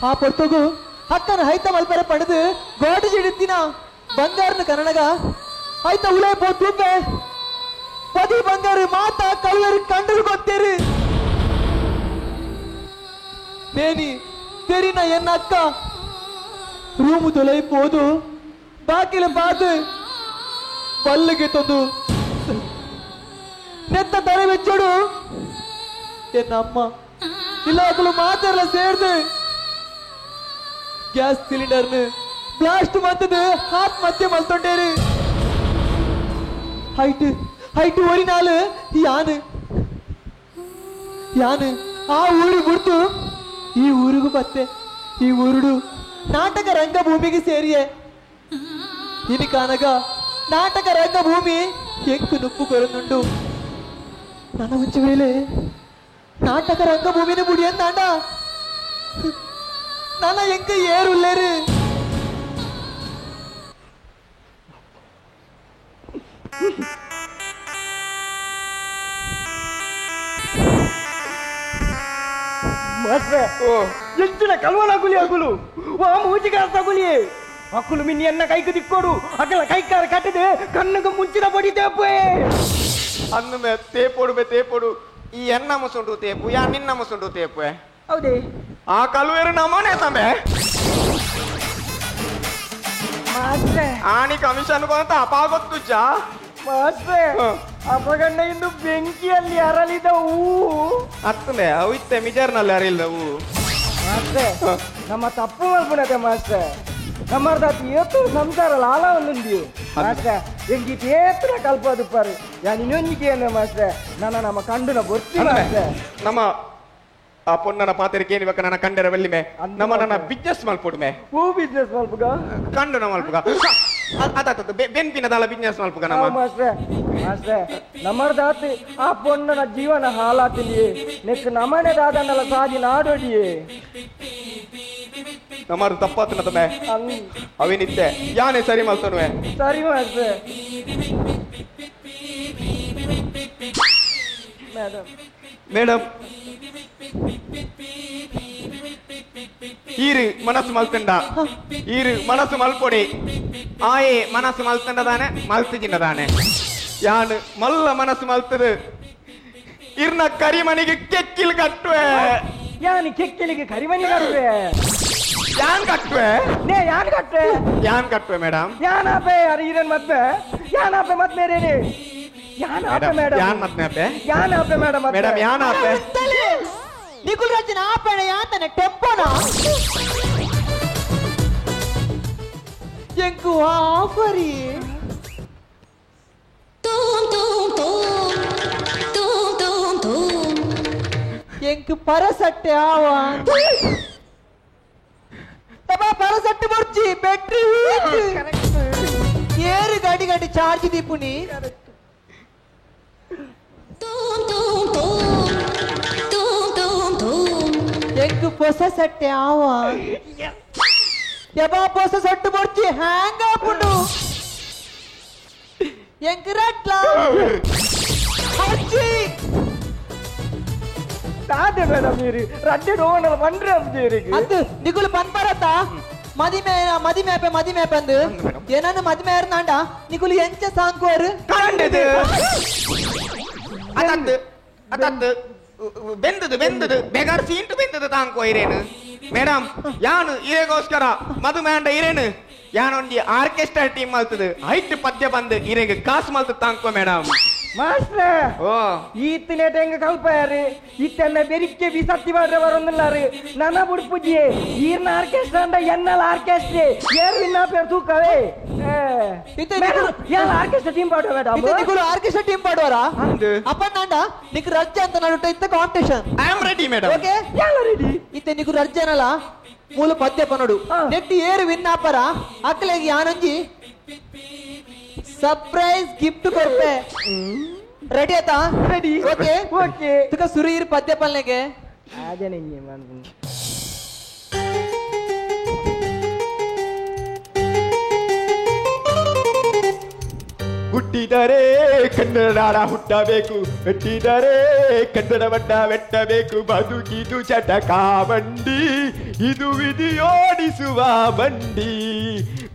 ಆ ಪೊರ್ತುಗು ಅಕ್ಕನ ಹೈತ ಮಲ್ಪರ ಪಡೆದು ಗೋಡು ಜಿಡಿತ್ತಿನ ಬಂಗಾರನ ಕನ್ನಡಗ ಆಯ್ತ ಉಲೇ ಪೋತುಂಬೆ ಪದಿ ಬಂಗಾರು ಮಾತಾ ಕಳುವರು ಕಂಡರು ಗೊತ್ತೇರು ನೇನಿ ತೆರಿನ ಎನ್ನ ಅಕ್ಕ ರೂಮು ತೊಲೈ ಪೋದು ಬಾಕಿಲ ಬಾದು ಪಲ್ಲಿಗೆ ತಂದು ನೆತ್ತ ತಲೆ ವೆಚ್ಚೋಡು ಎನ್ನ ಅಮ್ಮ ಇಲ್ಲ ಮಾತೆಲ್ಲ ಸೇರ್ದು ಗ್ಯಾಸ್ ಸಿಲಿಂಡರ್ನ ಬ್ಲಾಸ್ಟ್ ಮತ್ತದು ಆತ್ಮಹತ್ಯೆ ಮಲ್ತೊಂಡೇರು ಹೈಟ್ ಹೈಟ್ ಒರಿನಾಲು ಯಾನು ಯಾನು ಆ ಊರು ಬಿಡ್ತು ಈ ಊರಿಗೂ ಬತ್ತೆ ಈ ಊರುಡು ನಾಟಕ ರಂಗಭೂಮಿಗೆ ಸೇರಿಯೆ ಇನಿ ಕಾನಗ ನಾಟಕ ರಂಗಭೂಮಿ ಎಂಕು ನುಪ್ಪು ಕೊರನುಂಡು ನನ್ನ ಮುಂಚೆ ವೇಳೆ ನಾಟಕ ರಂಗಭೂಮಿನ ಬುಡಿಯಂದಾಂಡ ನನ್ನ ಎಂಕ ಏರುಲ್ಲೇರು ಎಂಚಿನ ಕಲ್ವನ ಗುಲಿ ಅಗುಲು ವಾ ಮೂಜಿಗಾಸ್ತ ಗುಲಿ ಅಕ್ಕುಲು ಮಿನ್ನಿ ಎನ್ನ ಕೈಕು ದಿಕ್ಕೋಡು ಅಗಲ ಕೈಕಾರ ಕಟ್ಟಿದೆ ಕಣ್ಣುಗ ಮುಂಚಿನ ಬಡಿ ತೇಪೆ ಅಂದು ಮೇ ತೇಪೋಡು ಬೆ ತೇಪೋಡು ಈ ಎನ್ನ ಮುಸುಂಡು ತೇಪು ಯಾ ನಿನ್ನ ಮುಸುಂಡು ತೇಪೆ ಹೌದೇ ಆ ಕಲ್ವೇರು ನಮ್ಮನೆ ತಮ್ಮೆ ಮಾಸ್ಟ್ರೆ ಆಣಿ ಕಮಿಷನ್ ಕೊಂತ ಅಪಾಗೊತ್ತುಜ್ಜಾ ಮಾಸ್ಟ್ರೆ ಅಪಗಣ್ಣ ಇಂದು ಬೆಂಕಿಯಲ್ಲಿ ಅರಳಿದ ಹೂವು ಅತ್ತನೆ ಅವು ಇತ್ತೆ ಮಿಜರ್ನಲ್ಲಿ ಅರಿಲ್ದ ಹೂವು ಮಾಸ್ಟ್ರೆ ನಮ್ಮ ತಪ್ಪು ಮಲ್ಪುನತೆ ಮಾಸ್ಟ್ರೆ ನಮ್ಮರ್ದಾತಿ ಏತು ಸಂಸಾರ ಲಾಲ ಒಂದುಂದಿ ಮಾಸ್ಟ್ರೆ ಎಂಗಿ ಏತ್ರ ಕಲ್ಪ ದುಪ್ಪಾರು ಯಾನ್ ಇನ್ನೊಂಜಿಗೆ ಏನು ಮಾಸ್ಟ್ರೆ ನನ್ನ ನಮ್ಮ ಕಂಡುನ ಬೊರ್ತಿ ಮಾಸ್ಟ್ರೆ ನಮ್ಮ ಆ ಪೊನ್ನನ ಪಾತೆರೆ ಕೇನಿವಕ್ಕ ನನ್ನ ಕಂಡರ வெல்லிமே ನಮ್ಮ ನನ್ನ ಬಿಸ್ನೆಸ್ ಮಲ್ಪೊಡುಮೆ ಹೂ ಬಿಸ್ನೆಸ್ ಮಲ್ಪುಗ ಕಂಡುನ ಮಲ್ಪುಗ ಅದಾತದ ಬೆನ್ಪಿನ ದಾಲ ಬಿಸ್ನೆಸ್ ಮಲ್ಪುಗ ನಮ್ಮ ಮಾಸ್ಟ್ರೆ ಮಾಸ್ಟ್ರೆ ನಮ್ಮರ್ದಾತಿ ಆ ಪೊನ್ನನ ಜೀವನ ಹಾಲಾತಿಲಿ ನೆಕ್ ನಮನೆ ದಾದನ್ನಲ ಸಾದಿ ನಾಡೊಡಿಯೇ ನಮ್ಮರು ತಪ್ಪಾತನ ತಮ್ಮೆ ಅವಿನಿತ್ತೆ ಯಾನೆ ಸರಿ ಮಲ್ತನುವೆ ಸರಿ ಮಾಸ್ಟ್ರೆ ಮೇಡಮ್ ಮೇಡಮ್ ಈರು ಮನಸ್ಸು ಮಲ್ತಂಡ ಈರು ಮನಸ್ಸು ಮಲ್ಪೊಡಿ ಆಯೆ ಮನಸ್ಸು ಮಲ್ತಂಡದಾನೆ ಮಲ್ತಿಜಿನದಾನೆ ಯಾನು ಮಲ್ಲ ಮನಸ್ಸು ಮಲ್ತದು ಇರ್ನ ಕರಿಮನಿಗೆ ಕೆಕ್ಕಿಲ್ ಕಟ್ಟುವೆ ಯಾನು ಕೆಕ್ಕಿಲಿಗೆ ಕರಿಮನಿ ಕಟ್ಟುವೆ ಯಾನ್ ಕಟ್ಟುವೆ ನೇ ಯಾನ್ ಕಟ್ಟುವೆ ಯಾನ್ ಕಟ್ಟುವೆ ಮೇಡಮ್ ಯಾನಾಪೆ ಅರೆ ಈರನ್ ಮದ್ವೆ ಯಾನಾಪೆ ಮದ್ಮೇರೇನೆ ಯಾನಾಪೆ ಮೇಡಮ್ ಯಾನ್ ಮದ್ಮೆ ಅಪ್ಪೆ ಯಾನಾಪೆ ಮೇಡಮ್ ಮೇಡಮ್ ಯಾನಾಪೆ ನಿಕುಲ್ ರಚನ ಆಪೆಣ ಯಾತನೆ ಟೆಂಪೋನ ಎಂಕು ಆಫರಿ ತೂಂ ತೂಂ ತೂಂ ತೂಂ ತೂಂ ತೂಂ ಎಂಕು ಪರಸಟ್ಟೆ ಆವ ತಬಾ ಪರಸಟ್ಟೆ ಬೊರ್ಚಿ ಬ್ಯಾಟ್ರಿ ಏರು ಗಾಡಿ ಗಾಡಿ ಚಾರ್ಜ್ ದೀಪುನಿ ತೂಂ ತೂಂ ತೂಂ ತೂಂ ತೂಂ ತೂಂ ಎಂಕು ಪೊಸ ಸಟ್ಟೆ ಆವ ಯಬಾ ಪೊಸ ಸಟ್ಟು ಬೊರ್ಚಿ ಹ್ಯಾಂಗ್ ಆಪುಂಡು ಎಂಕು ರಟ್ಲ ಅಜ್ಜಿ ತಾದೆ ಮೇಡಮ್ ನೀರು ರಡ್ಡೆ ಡೋನಲ್ ಪಂಡ್ರೆ ಅಬ್ಜೇರಿಗೆ ಅದು ನಿಗುಲು ಪನ್ಪರತ ಮದಿಮೆ ಮದಿಮೇಪೆ ಮದಿಮೇಪೆ ಅಂದು ಏನನ್ನು ಮದಿಮೆ ಏರ್ನಾಂಡ ನಿಗುಲು ಎಂಚ ಸಾಂಕುವರು ಕಂಡದು ಅತತ್ತು ಅತತ್ತು ಬೆಂದದು ಬೆಂದದು ಬೆಗಾರ್ ಸೀಂಟು ಬೆಂದದು ತಾಂಕೋ ಇರೇನು ಮೇಡಮ್ ಯಾನು ಇರೇಗೋಸ್ಕರ ಮದುಮೇಂಡ ಇರೇನು ಯಾನೊಂದು ಆರ್ಕೆಸ್ಟ್ರಾ ಟೀಮ್ ಮಲ್ತದು ಹೈಟ್ ಪದ್ಯ ಬಂದು ಇರೇಗ ಕಾಸು ಮಲ್ತದ ತಾಂಕೋ ಮೇಡಮ್ ಮಾಸ್ಟ್ರೆ ಓ ಈತನೇಟ ಹೆಂಗ ಕಲ್ಪಾಯಾರು ಇತ್ತೆನ್ನ ಬೆರಿಕೆ ಬಿಸತ್ತಿ ಮಾಡ್ರೆ ಬರೋದಿಲ್ಲಾರು ನನ್ನ ಬುಡ್ಪುಜಿಯೇ ಈರ್ನ ಆರ್ಕೆಸ್ಟ್ರಾ ಅಂಡ ಎನ್ನಲ ಆರ್ಕೆಸ್ಟ್ರಾ ಏರು ಇನ್ನ ಪೇರು ತೂಕವೇ ಆರ್ಕೆಸ್ಟ್ರಾ ಟೀಮ್ ಪಾಡುವ ಮೇಡಮ್ ಇತ್ತೆ ನಿಗುಲು ಆರ್ಕೆಸ್ಟ್ರಾ ಟೀಮ್ ಪಾಡುವರಾ ಅಂದು. ಅಪ್ಪಣ್ಣಾಂಡ ನಿಕ್ ರಜ್ಜೆ ಅಂತ ನಡುಟ ಇತ್ತ competition I am ready madam okay ಎಲ್ಲ ರೆಡಿ ಇತ್ತೆ ನಿಗು ರಜ್ಜೆನಲ ಮೂಲ ಪದ್ಯ ಪನೋಡು ನೆಟ್ಟಿ ಏರು ವಿನ್ ಆಪರ ಅಕ್ಲೆಗ್ ಯಾನೊಂಜಿ ಸರ್ಪ್ರೈಸ್ ಗಿಫ್ಟ್ ಕೊರ್ಪೆ ರೆಡಿ ಆತಾ ರೆಡಿ ಓಕೆ ಓಕೆ ತುಕ ಸುರೀರ್ ಪದ್ಯ ಪಲ್ನೆಗೆ ಅದೇ ನಿಂಗೆ ಮಾಡ್ತೀನಿ ಹುಟ್ಟಿದರೆ ಕನ್ನಡ ಹುಟ್ಟಬೇಕು, ಮೆಟ್ಟಿದರೆ ಕನ್ನಡವನ್ನ ಮೆಟ್ಟಬೇಕು. ಬದುಕಿದು ಚಟಕಾ ಬಂಡಿ, ಇದು ವಿಧಿಯೋಡಿಸುವ ಬಂಡಿ.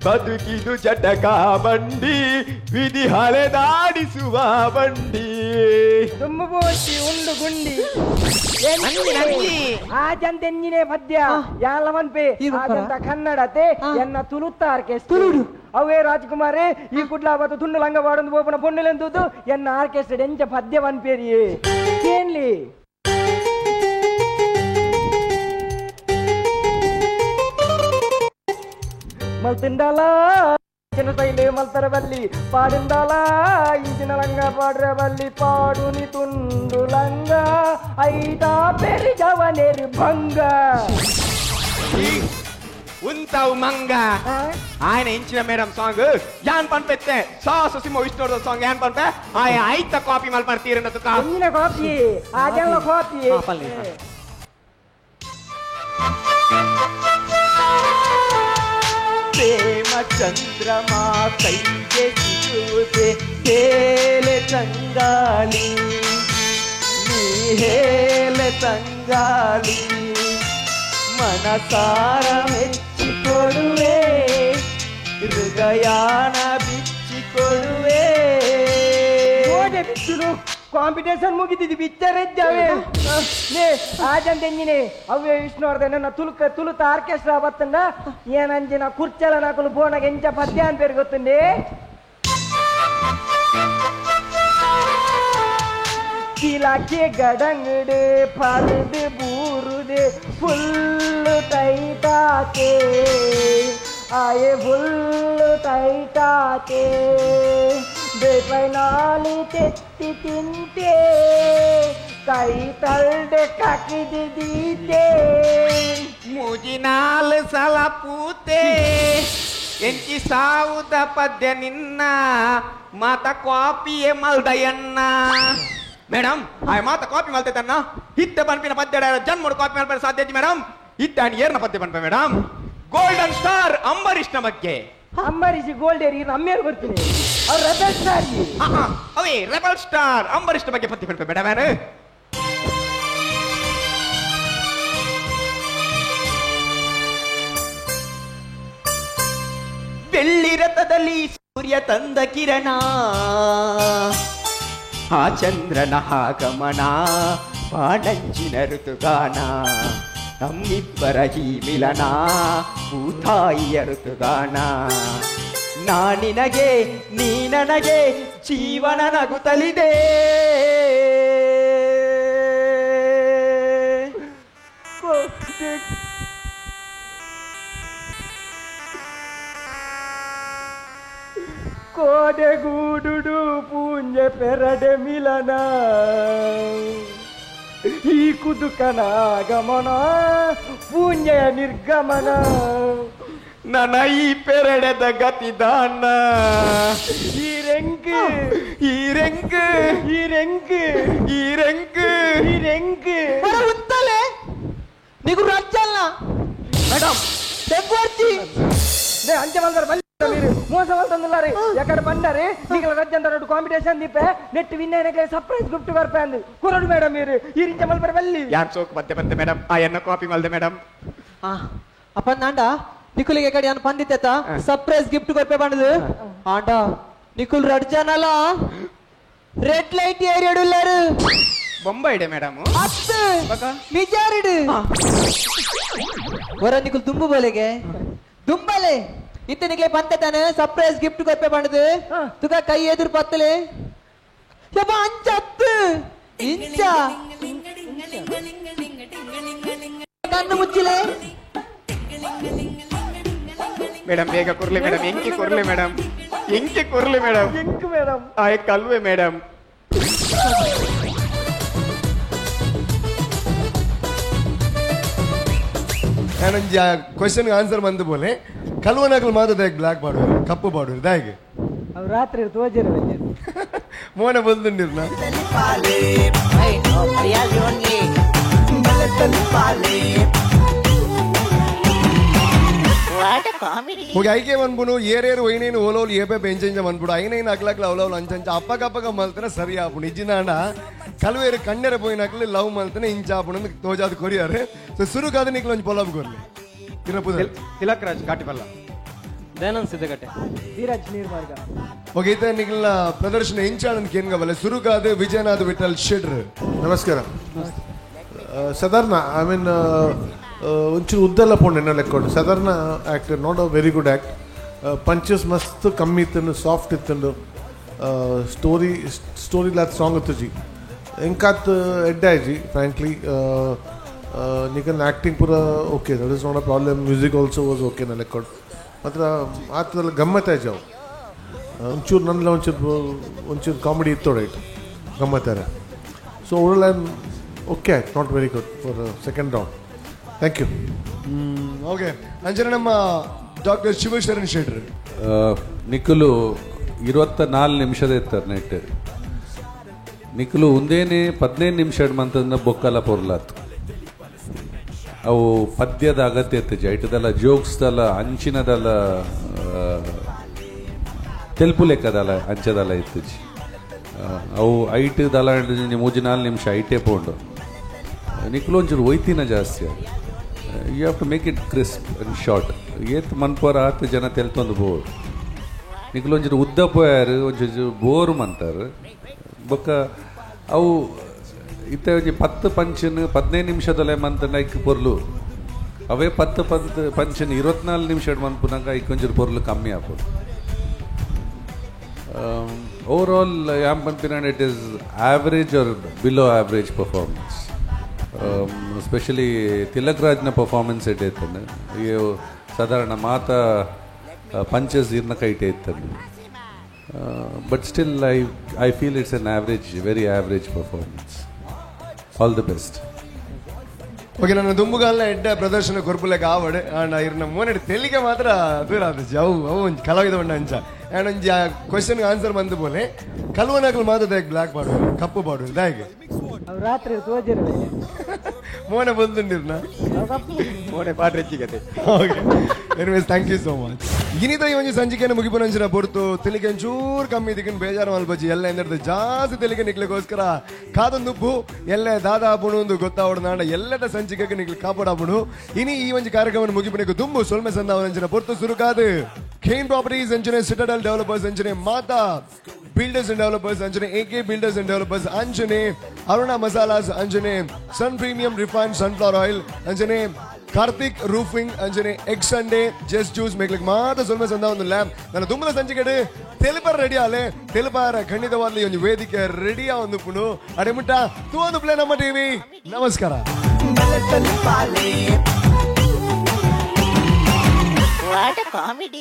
ಬದುಕಿದು ಚಟಕಾ ಬಂಡಿ, ವಿಧಿ ಹಳೆದಾಡಿಸುವ ಬಂಡಿ. ದುಮ್ಮಬೋಟಿ ಉಂಡು ಗುಂಡಿ ಆಜಂತೆಂಜಿನೇ ಪದ್ಯ ಯಾಲವನ್ಪೆ ಆಜಂತ ಕನ್ನಡತೆ ಎನ್ನ ತುಳುತ್ತ ಆರ್ಕೆಸ್ಟ್ರಾ ತುಳುಡು ಅವೇ ರಾಜ್ಕುಮಾರೇ ಈ ಕುಡ್ಲ ಬತ್ತು ತುಂಡು ಲಂಗ ಬಾಡೊಂದು ಬೋಪನ ಪೊನ್ನುಲೆಂತುದು ಎನ್ನ ಆರ್ಕೆಸ್ಟ್ರಾ ಎಂಚ ಪದ್ಯ ವನ್ಪೇರಿಯೇ ಕೇನ್ಲಿ ಮಲ್ತಿಂಡಲ ಚಿನ್ನ ಮಲ್ತರ ಬಲ್ಲಿ ಪಾడింದಾಲ ಇಂಚಿನ లంగ పాడ్ర బల్లి పాడుని ತುಂಡು లంగ ಐದಾ పెరిగవనేరు భంగ ఉంటావు మంగ. ఆయన ఇంచిన మేడం సాంగ్ యాన్ పన్పెత్తే సాసు సింహ విష్ణువర్ధన్ సాంగ్ యాన్ పన్పే ఆయన ఐత కాపీ మల్పర్ తీరిన ఇంచిన కాపీ ఆజంలో కాపీ. ప్రేమ చంద్రమా కైగేసి చూసే హేలె తంగాలి, నీ హేలె తంగాలి. మనసార మెచ్చికొడువే, హృదయాన బిచ్చికొడువే. ಬಿಚ್ಚುನು ಕಾಂಪಿಟೇಷನ್ ಮುಗಿದಿದ್ದು ಪಿಕ್ಚರ್ ಇದ್ದಾವೆ. ಆಜಂತೆಂಜಿನಿ ಅವೇ ವಿಷ್ಣುವರ್ಧನ್ ನನ್ನ ತುಳುಕ ತುಳುತ ಆರ್ಕೆಸ್ಟ್ರಾ ಬತ್ತಂಡ ಏನಂಜಿನ ಕುರ್ಚಲ ನಾಕುಲು ಬೋನಗ ಎಂಚ ಪದ್ಯ ಅಂತ పేరు ಗೊತ್ತುಂಡೆ. ಕಿಲಾಕೆ ಗಡಂಗಡು ಪರದು ಬೂರುದೆ ಫುಲ್ಲು ಟೈಟಾಕೆ ಆಯೆ ಫುಲ್ಲು ಟೈಟಾಕೆ ಬೇಪನಾಲಿ ತೆತ್ತಿ ತಿಂತೆ ಕೈ ತಲ್ದೆ ಕಕಿದಿದ್ದೀತೆ ಮುಜಿನಾಲ್ ಸಲ ಪೂತೆ ಎಂಚಿ ಸಾವುದ ಪದ್ಯ ನಿನ್ನ ಮಾತ ಕಾಪಿಯೇ ಮಲ್ದಯನ್ನ. ಮೇಡಮ್ ಆಯ್ ಮಾತ ಕಾಪಿ ಮಲ್ತೈತನ್ನ ಹಿತ್ತೆ ಪನ್ಪಿನ ಪದ್ಯ ಜನ್ಮಡು ಕಾಪಿ ಮಲ್ಪರೆ ಸಾಧ್ಯ ಮೇಡಮ್. ಹಿತ್ತೆ ಅಣ್ಣ ಏರ್ನ ಪದ್ಯ ಪನ್ಪ ಮೇಡಮ್. ಗೋಲ್ಡನ್ ಸ್ಟಾರ್ ಅಂಬರೀಷ್ನ ಬಗ್ಗೆ. ಅಂಬರೀಷ್ ಗೋಲ್ಡ್ ಏರಿ ನಮ್ಮೇರು ಬರ್ತೀನಿ ಅವ್ರು ರೆಬೆಲ್ ಸ್ಟಾರ್. ಅವೇ ರೆಬೆಲ್ ಸ್ಟಾರ್ ಅಂಬರೀಷ್ನ ಬಗ್ಗೆ ಪದ್ಯ ಪನ್ಪ ಮೇಡಮ್. ಯಾರು ಬೆಳ್ಳಿ ರಥದಲ್ಲಿ ಸೂರ್ಯ ತಂದ ಕಿರಣ, ಆ ಚಂದ್ರನ ಆಗಮನ ಬಾಣಂಚಿನ ಋತುಗಾನ, ನಮ್ಮಿಬ್ಬರ ಈ ಮಿಲನ ಭೂತಾಯಿಯ ಋತುಗಾನ. ನಾನಿನಗೆ ನೀ ನನಗೆ ಜೀವನ ನಗುತ್ತಲಿದೆ. ಕೋಡೆಗೂಡುಡು ಪೂಂಜೆ ಪೆರಡೆ ಮಿಲನ ಈ ಕುದುಕನ ಆಗಮನ ಪೂಂಜೆಯ ನಿರ್ಗಮನ ನನ್ನ ಈ ಪೆರಡೆದ ಗತಿದಾನ ಈ ರೆಂಕ್ ಈ ರೆಂಕ್ ಈ ರೆಂಕ್ ಈ ರೆಂಕ್ ಈ ರೆಂಕ್ ಉತ್ತಲೆ నీకు రచ్చల్న మేడం తెగ్గొర్చి అంచె మల్తారు బల్లి మీరు మోసం వెళ్తున్నారు ఎక్కడ పండారు నీకు రజ్జంత కాంపిటీషన్ దీపే నెట్ విన్ అయిన సర్ప్రైజ్ గిఫ్ట్ కొరపాంది కురడు మేడం మీరు ఈ రించ మల్పర బల్లి యాన్ సోకు పద్య పద్య మేడం ఆ ఎన్న కాపీ మల్ದೆ మేడం. ಅಪ್ಪಂದಾಂಡ ನಿಕುಲಿಗೆ ಎಕಡೆ ಯಾನ್ ಪಂದಿತ್ತೆತ ಸರ್ಪ್ರೈಸ್ ಗಿಫ್ಟ್ ಕೊರ್ಪೆ ಬಂಡದು ಆಂಡ ನಿಕುಲ್ ರಡ್ಜನಲ ರೆಡ್ ಲೈಟ್ ಏರಿಯಡುಲ್ಲಾರು ಬೊಂಬೈಡೆ ಮೇಡಮ್ ಅತ್ತು ನಿಜಾರಿಡು ಹೊರ ನಿಕುಲ್ ದುಂಬು ಬೋಲೆಗೆ ದುಂಬಲೆ ಇತ್ತ ನಿಕ್ಲೆ ಪಂತೆ ತಾನೆ ಸರ್ಪ್ರೈಸ್ ಗಿಫ್ಟ್ ಕೊರ್ಪೆ ಬಂಡದು ತುಕ ಕೈ ಎದುರು ಪತ್ತಲೆ ಯಪ್ಪ ಅಂಚ ಅತ್ತು ಇಂಚ ಕಣ್ಣು ಮುಚ್ಚಿಲೆ ಮೇಡಮ್ ಬೇಗ ಕೊರ್ಲಿ ಮೇಡಮ್ ಎಂಕಿ ಕೊರ್ಲಿ ಮೇಡಮ್ ಎಂಕಿ ಕೊರ್ಲಿ ಮೇಡಮ್ ಎಂಕು ಮೇಡಮ್ ಆಯ್ ಕಲ್ವೆ ಮೇಡಮ್. ನಾನೊಂಜಿ ಆ ಕ್ವಶನ್ ಆನ್ಸರ್ ಬಂದು ಬೋಲೆ ಕಲ್ವನಕಲ್ ಮಾತ್ರ ದಾಯಕ್ ಬ್ಲಾಕ್ ಪಾಡುವರು ಕಪ್ಪು ಪಾಡುವರು ದಾಯಕ್ ಅವ್ರು ರಾತ್ರಿ ತೋಜಿರ ಮೋನ ಬಂದುಂಡಿರ್ನ What a ಓಕೆ ಐಕೆ ಮನ್ಪುನು ಏರೇರು ಒಯ್ನೇನು ಓಲೋಲು ಏಪೆ ಬೆಂಚೆಂಚ ಮನ್ಪುಡು ಐನೈನ್ ಅಕ್ಲಕ್ಲ ಅವಲೋಲು ಅಂಚಂಚ ಅಪ್ಪಕಪ್ಪಕ ಮಲ್ತನ ಸರಿ ಆಪುಂಡು ಇಜ್ಜಿನಾಂಡ ಕಲ್ವೇರು ಕಣ್ಣೆರ ಪೋಯಿನಕ್ಲು ಲವ್ ಮಲ್ತನ ಇಂಚ ಆಪುಂಡು ತೋಜಾದ್ ಕೊರಿಯಾರು. ಸೊ ಸುರುಕಾದ ನಿಕ್ಲು ಒಂಜಿ ಪೊಲಬ್ ಕೊರ್ಲಿ ಇರ ಪುದರ್ ತಿಲಕ್ ರಾಜ್ ಕಾಟಿಪಲ್ಲ ದಯಾನಂದ್ ಸಿದ್ದಗಟ್ಟೆ ಧೀರಜ್ ನೀರ್ಮಾರ್ಗ. ಓಕೆ ಇತ್ತ ನಿಕ್ಲ ಪ್ರದರ್ಶನ ಇಂಚಾಣನ್ ಕೇನ್ಗವಲ್ಲ ಸುರುಕಾದ ವಿಜಯನಾಥ್ ವಿಠಲ್ ಶೆಟ್ರ್. ನಮಸ್ಕಾರ. ಸಾಧಾರಣ I mean ಒಂಚೂರು ಉದ್ದೆಲ್ಲ ಪೋಂಡು ಎನ್ನ ಲೆಕ್ಕೊಂಡು ಸಾಧಾರಣ act, not a very good act. Punches ಮಸ್ತ್ ಕಮ್ಮಿ ಇತ್ತಂಡು, ಸಾಫ್ಟ್ ಇತ್ತಂಡು. ಸ್ಟೋರಿ ಸ್ಟೋರಿ ಲಾತ್ ಸ್ಟ್ರಾಂಗ್ ಇತ್ತುಜಿ ಎಂಕಾತ್ ಎಡ್ಡೆ ಆಯ್ಜಿ ಫ್ರಾಂಕ್ಲಿ. ನಿಕನ್ ಆ್ಯಕ್ಟಿಂಗ್ ಪೂರ okay, that is not a problem. Music also was okay ನ ಲೆಕ್ಕೊಂಡು. ಮಾತ್ರ ಆತದಲ್ಲಿ ಗಮ್ಮತ್ ಆಯ್ಜಿ ಅವು ಒಂಚೂರು ನನ್ನ ಒಂಚೂರು ಒಂಚೂರು ಕಾಮಿಡಿ ಇತ್ತು right ಗಮ್ಮತ್ತಾರೆ. So overall I okay ಆಯ್ತು, not very good for second round. Thank you. Okay ಅಂಚನೆ ನಮ್ಮ ಡಾಕ್ಟರ್ ಶಿವಶರಣ್ ಶೆಟ್ರ್. ನಿಖಲು 24 ನಿಮಿಷದ ಇತ್ತಾರೆ ನೆಟ್ ನಿಖಲು ಒಂದೇನೆ 15 ನಿಮಿಷ ಮಂತಂದ ಬೊಕ್ಕಲ ಪೊರ್ಲಾತ್ ಅವು ಪದ್ಯದ ಅಗತ್ಯ ಇತ್ತು ಐಟದಲ್ಲ ಜೋಕ್ಸ್ದಲ್ಲ ಅಂಚಿನದಲ್ಲ ತೆಲ್ಪು ಲೆಕ್ಕದಲ್ಲ ಅಂಚದಲ್ಲ ಇತ್ತು. ಅವು ಐಟದಲ್ಲ ಮೂಜಿ 4 ನಿಮಿಷ ಐಟೇ ಪೋಂಡು ನಿಖಲು ಒಂಚೂರು ಒಯ್ತಿನ ಜಾಸ್ತಿ. You have to make it crisp and short. ಏತ್ ಮನ್ಪೋರ ಆತ ಜನ ತೆಲ್ತೊಂದು ಬೋರ್ ನಿಖಲು ಒಂಚೂರು ಉದ್ದ ಪೋಯಾರು ಒಂಚೂರು ಬೋರ್ ಮಂತಾರೆ ಬೊಕ್ಕ ಅವು ಇತ್ತ ಒಂಜಿ 10 ಪಂಚನ್ 15 ನಿಮಿಷದಲ್ಲೇ ಮಂತಂಡ ಐಕ್ ಪೊರ್ಲು ಅವೇ 10 ಪಂಚನ್ 24 ನಿಮಿಷ ಮನ್ಪುನಾಗ ಐಕ್ ಒಂಚೂರು ಪೊರ್ಲು ಕಮ್ಮಿ ಆಪುಂಡು. ಓವರ್ ಆಲ್ ಯಾಮ್ ಪನ್ಪಿನ it is average or below average performance. Specially Tilak ರಾಜ್ನ ಪರ್ಫಾರ್ಮೆನ್ಸ್ ಎಡ್ಡೆ ಇತ್ತಂಡು. ಈ ಸಾಧಾರಣ ಮಾತ ಪಂಚಸ್ ಇರ್ನ ಕೈಟೆ ಇತ್ತಂಡು. But still I feel it's an average, very average performance. All the best. Okay ನನ್ನ ದುಂಬುಗಾಲ್ನ ಎಡ್ಡೆ ಪ್ರದರ್ಶನ ಕೊರ್ಪುಲೆಕ ಆವಡ್ ಆಂಡ ಇರ್ನ ಮೋನೆಡ್ ತೆಲಿಗೆ ಮಾತ್ರ ದೂರ ಆದಜಿ ಅವು ಅವು ಒಂಜಿ ಕಲಾವಿದ ಉಂಡ ಅಂಚ ಆ್ಯಂಡ್ ಒಂಜಿ ಕ್ವಶನ್ಗೆ ಆನ್ಸರ್ ಬಂದು ಬೋಲೆ ಕಲ್ವನಕಲ್ ಮಾತ್ರ ದಾಯಕ್ ಬ್ಲ್ಯಾಕ್ ಪಾಡುವರು ಕಪ್ಪು ಪಾಡುವರು ದಾಯಕ್ ರಾತ್ರಿ ತೋಜಿರವೆ ಮೋನೆ ಬಂದುಂಡಿರ್ನ ಮೋನೆ ಪಾಡ್ರೆ ಹೆಚ್ಚಿಗತೆ. Okay anyways thank you so much. ಇನಿತ ಈ ಒಂಜಿ ಸಂಚಿಕೆಯನ್ನು ಮುಗಿಪುನಂಚಿನ ಪೊರ್ತು ತೆಲಿಗೆ ಒಂಚೂರು ಕಮ್ಮಿ ದಿಕ್ಕಿನ ಬೇಜಾರು ಮಲ್ಪಜ್ಜಿ ಎಲ್ಲ ಎಂದಿರ್ದು ಜಾಸ್ತಿ ತೆಲಿಗೆ ನಿಕ್ಲಿಗೋಸ್ಕರ ಕಾದೊಂದುಪ್ಪು ಎಲ್ಲೆ ದಾದಾ ಪುಣು ಗೊತ್ತಾವಡು ನಾಡ ಎಲ್ಲದ ಸಂಚಿಕೆಗೆ ನಿಕ್ಲಿ ಕಾಪಾಡಾಪುಣು. ಇನಿ ಈ ಒಂಜಿ ಕಾರ್ಯಕ್ರಮ ಮುಗಿಪುನಕ್ಕೆ ದುಂಬು ಸೊಲ್ಮೆ ಸಂದಾವನಂಚಿನ ಪೊರ್ತು ಸುರುಕಾದು ಖೇನ್ ಪ್ರಾಪರ್ಟೀಸ್ ಅಂಚನೆ ಸಿಟಡಲ್ ಡೆವಲಪರ್ಸ್ ಅಂಚನೆ ಮಾತಾ ಬಿಲ್ಡರ್ಸ್ ಅಂಡ್ ಡೆವಲಪರ್ಸ್ ಅಂಚನೆ ಎ ಕೆ ಬಿಲ್ಡರ್ಸ್ ಅಂಡ್ ಡೆವಲಪರ್ಸ್ ಅಂಚನೆ ಅರುಣ ಮಸಾಲಾಸ್ ಅಂಚನೆ Sun premium refined sunflower oil ಅಂಚನೆ ಕಾರ್ತಿಕ್ ರೂಫಿಂಗ್ ಅಂಚನೆ ಎಗ್ ಸಂಡೇ ಜಸ್ಟ್ ಜ್ಯೂಸ್ ಮೇಕ್ಲಿಕ್ ಮಾತ್ರ ಸೊಲ್ಮೆ ಸಂದ ಒಂದು ಲ್ಯಾಮ್ ನನ್ನ ತುಂಬದ ಸಂಚಿಕೆಡು ತೆಲುಪರ್ ರೆಡಿ ಆಲೆ ತೆಲುಪಾರ ಖಂಡಿತವಾಗ್ಲಿ ಒಂದು ವೇದಿಕೆ ರೆಡಿಯಾ ಒಂದು ಪುಣು ಅಡೆ ಮುಟ್ಟ ತೂ ಪ್ಲೇ ನಮ್ಮ ಟಿವಿ. ನಮಸ್ಕಾರ. What a comedy.